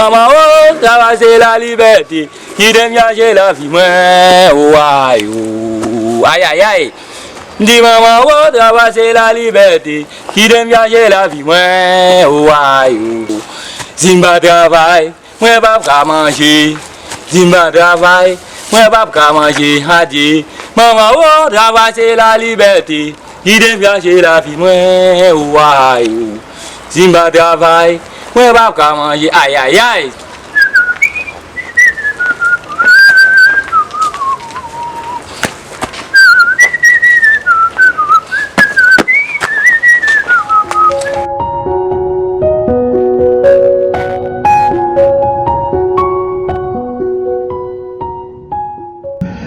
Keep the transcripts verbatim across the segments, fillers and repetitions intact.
Manman o, travay se lalibète, kite m chache lavi mwen, o ay o. Ayayay. M di manman o, travay se lalibète, kite m chache lavi mwen, o ay o. Si m pa travay, mwen p ap ka manje. Si m pa travay, mwen p ap ka manje. Adye. Manman o, travay se lalibète, kite m chache lavi mwen, o ay o. Si m pa travay, mwen p ap ka manje. Ayayay.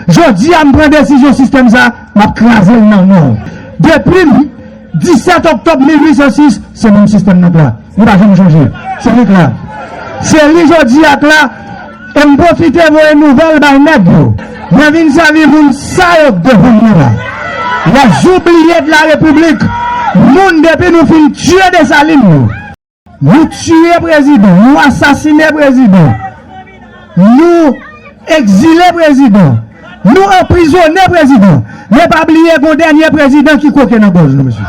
Jodi a, m pran desizyon, sistèm sa, m ap kraze l nan men w. Depi disèt oktòb mil uit san sis, se menm sistèm nan k la. Li pa janm chanje. Se li k la. Se li jodi a k la. E m pwofite voye nouvèl bay nèg yo. Mwen vin sèvi moun sa yo k devan mwen la. Les oubliés de la République. Moun depi nou fin tiye Desalin yo. Nou tiye prezidan, nou asasinen prezidan, nou egzile prezidan, nou anprizonnen prezidan. Men pa bliye gon dènye prezidan ki kwoke nan gòj nou, mesye.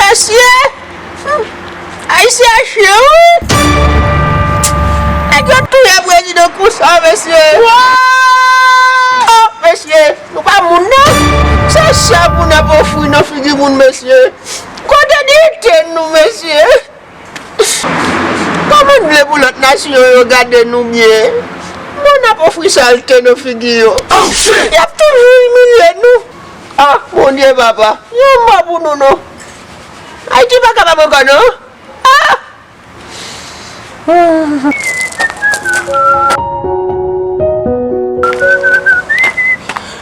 Mesye! Hmm. Ayisyen chye, wi! Nèg yo touye prezidan konsa, mesye! Oh, mesye! Nou pa moun non. Se sa pou n ap ofri nan figi moun, mesye. Kote diyite nou, mesye? Kòman n vle pou lòt nasyon yo gade nou byen? Bon, n ap ofri salte nan figi yo. Y ap toujou imilye nou. Ah, Bondye papa, yon mò pou nou non. Ayiti pa kapab ankò non. Ah!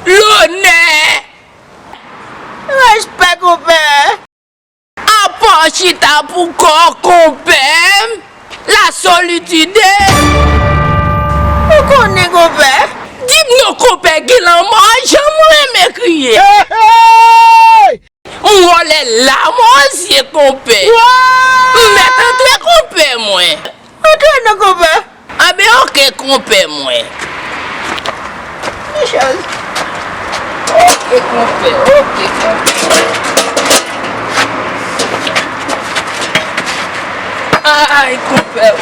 Lonè! Respè, konpè! Apa chita pou kò, konpè m, la solitude. Ou konnen, konpè? Di m non, konpè, gen lanmò, jan m renmen kriye. Hey, hey! M wòlè lamò zye, konpè. M mèt antre, konpè mwen. Antre non, konpè. Anben, oke, konpè mwen. Mechan. Oke, konpè, oke, konpè. Ay, konpè, o.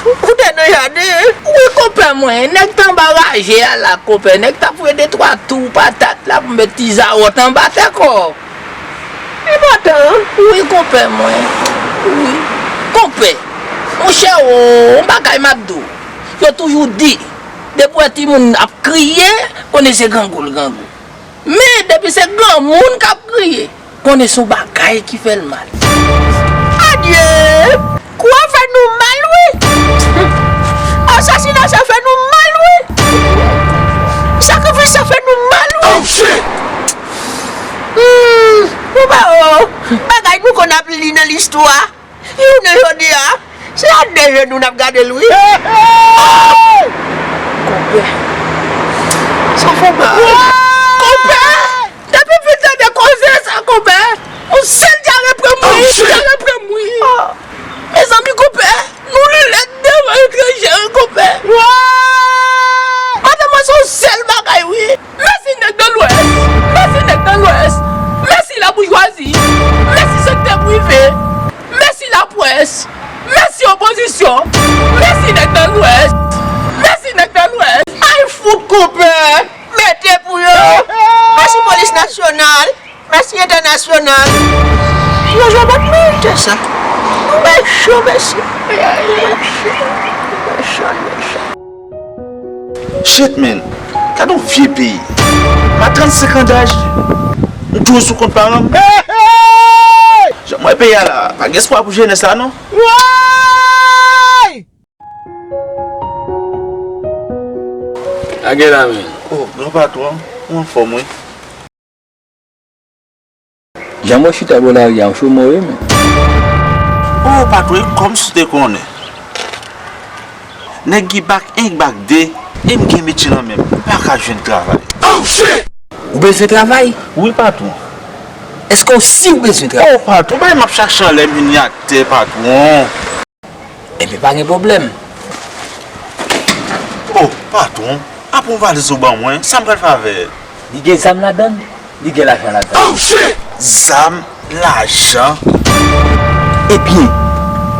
Ou te nan jaden? Wi, konpè mwen. Nèg t anba raje a la, konpè. Nèg t ap voye de twa tou patat la pou met ti zawòt anba tè kò. Enpòtan. Wi, konpè mwen. Wi. Konpè. Monchè, o, yon bagay m ap di w. Yo toujou di, depi w wè timoun ap kriye, konnen se grangou l grangou. Men, depi se granmoun k ap kriye, konnen se yon bagay ki fè l mal. Adye! Kou a fè nou mal, wi! Asasina sa fè nou mal, wi! Sakrifis sa fè nou mal, wi! Oh, shit! Hmm, ou pa o, bagay nou konn ap li nan listwa. Jounen jodi a, se a de je nou n ap gade l, wi. Konpè. Sa fè mal. Konpè! Depi m fin tande koze sa, konpè, yon sèl dyare pran m, wi. Oh, shit! Dyare pran m, wi. Mezanmi, konpè, nou lèd devan etranje, wi, konpè. Madanm mwen se yon sèl bagay, wi. Mèsi nèg nan Lwès. Mèsi nèg nan Lwès. Mèsi laboujwazi. Mèsi sektè prive. Mèsi laprès. Mèsi opozisyon. Mèsi nèg nan Lwès. Mèsi nèg nan Lwès. Ay fout konpè. Mete pou yo. Mèsi polis nasyonal. Mèsi entènasyonal. Yo jwe bat merite sa. Nou mechan, mesye. Mechan, mechan, mechan. Shit, man. Gade yon vye peyi. M a trannsenk an daj. M toujou sou kont paran m. Jan m wè peyi a la, pa gen espwa pou jenès la, non. Lage la, men. Oh, gran patwon, ou anfòm, wi. Jan mwen chita bò lari a, m cho mò wi, men. Oh, patwon, e kòmsi w te konnen. Nèg ki bak en, bak de, e m gen metye nan men m, m pa ka jwenn travay. Oh, shit! Ou bezwen travay? Wi, patwon. Èske w si w bezwen travay? O, patwon, bay m ap chache anlè m vini atè, patwon. Enben, pa gen pwoblèm. O, patwon, apa yon valiz ou ban mwen, sa m pral fè avè l? Li gen zam ladan l, li gen lajan ladan l. Zam, lajan. Ebyen,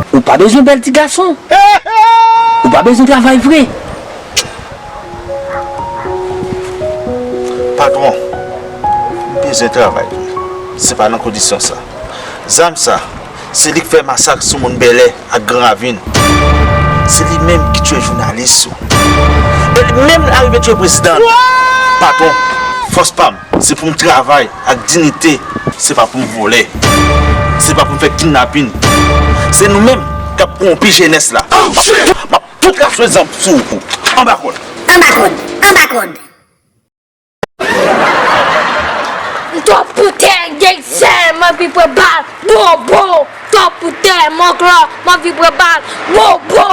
ou pa bezwen bèl ti gason. Ou pa bezwen travay vre. Patwon, m bezwen travay vre. Se pa nan kondisyon sa. Zam sa, se li k fè masak sou moun Bèlè ak Gran Ravin. Se li menm ki tiye jounalis yo. E li menm arive tiye prezidan. Patwon, fòs pa m, se pou m travay ak diyite. Se pa pou m vòlè. Se pa pou m fè kidnapin. Se nou menm k ap kowonpi jenès la. M ap, m ap tout rache zam sou ou. Anba kòd. Anba kòd. Anba kòd. Twòp pou tè, gangstè, m anvi pran bal, bobo. Twòp pou tè, mòklò, m anvi pran bal, bobo.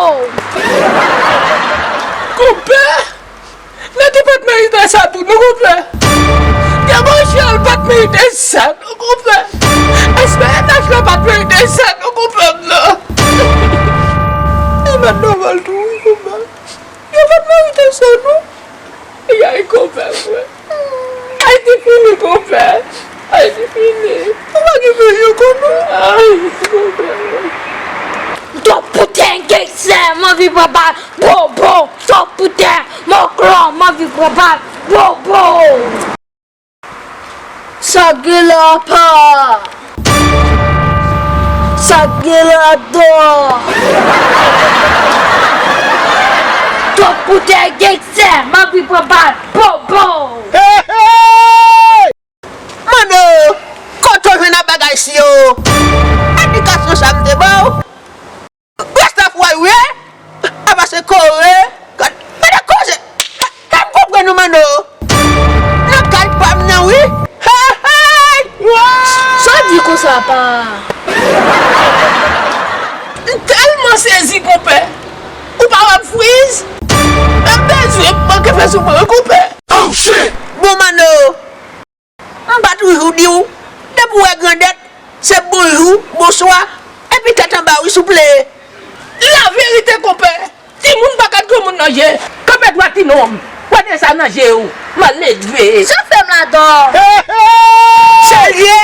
Konpè, nan te pa t merite sa tou, non, konpè. Gabòchèl pa t merite sa, non, konpè. S P N H la pa t merite sa, non, konpè m nan. E mèt nòmal tou, wi, konpè. Yo pa t merite sa, non. Yay, konpè, frè. Ayiti fini, konpè. Ayiti fini. Ou pa gen peyi ankò, non. Ay, konpè, frè. Twòp pou tè, gangstè, m anvi pran bal, bobo. Twòp pou tè, mòklò, m anvi pran bal, bobo. Sa k gen la, apa? Sa k gen ladan? Twòp pou tè, gangstè, m anvi pran bal, bobo. Hey, hey! Mano, kote w jwenn a bagay si yo? Edikasyon sa m te ba w? Rasta fwa wi. Apa se kore. Gad, gade koze. Fè m konprann ou, Mano. Nan kay pa m nan wi. Hey, hey. Sa w di konsa, apa? M tèlman sezi, konpè. Ou pa wè m friz? M bezwen manke fè sou mwen, konpè. Oh, shit! Bon, Mano. M pa toujou di w, depi w wè grandèt, se bonjou, bonswa, epi tèt anba wi, souple. Laverite, konpè, timoun pa gad granmoun nan je, kanpe dwat ti nonm, wè de sa nan je w, malelve. Sa fè m ladan. Serye?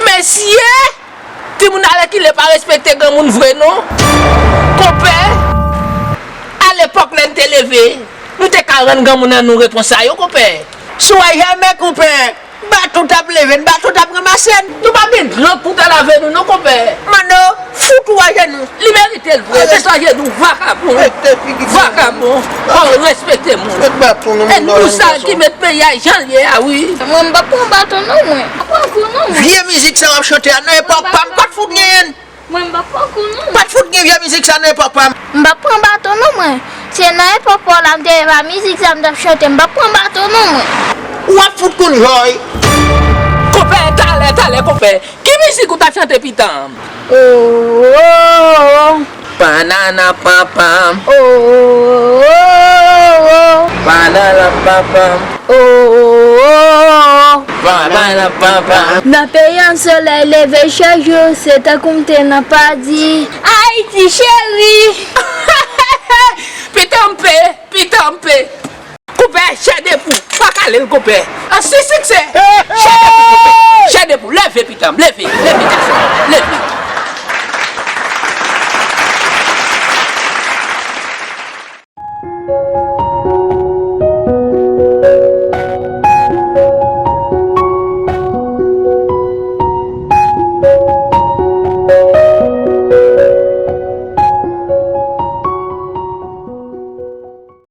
Mesye! Timoun alèkile pa respekte granmoun vre non. Konpè, alepòk lè n te leve, nou te ka rann granmoun an nou repons sa yo, konpè. Sou a jamè, konpè, baton t ap leve, baton t ap ranmase n. Nou pa gen dlo pou ta lave nou non, konpè. Mano, fout ou ajenou. Li merite l vre, rete ajenou, vakabon. Rete figi. Vakabon. Fò w respekte moun. Met baton nan moun nan, gason. E nou sa ki met peyi a jan l ye a, wi. Mwen, m p ap pran baton non, mwen. M p ap pran kou non, mwen. Vye mizik sa w ap chante a, nan epòk pa m, pa t fout genyen. Mwen, m p ap pran kou non, mwen. Pa t fout gen vye mizik sa nan epòk pa m. M p ap pran baton non, mwen. Se nan epòk pa w la m te ye pa mizik sa m t ap chante, m p ap pran baton non, mwen. W ap fout konn jòy. Konpè, talè, talè, konpè. Ki mizik ou t ap chante, pitanm? Oh, oh, oh. Banana pampam. Oh, oh, oh, oh. Banana pampam. Oh, oh, oh, oh. Banana pampam. Nan peyi an solèy leve chak jou, se tankou m te nan paradi. Ayiti cheri. Pitanm pe, pitanm pe. Konpè, chè de pou, pa kale l, konpè. An si siksè. Chè de pou, konpè. Chè de pou, leve, pitanm, leve, leve, gason, leve.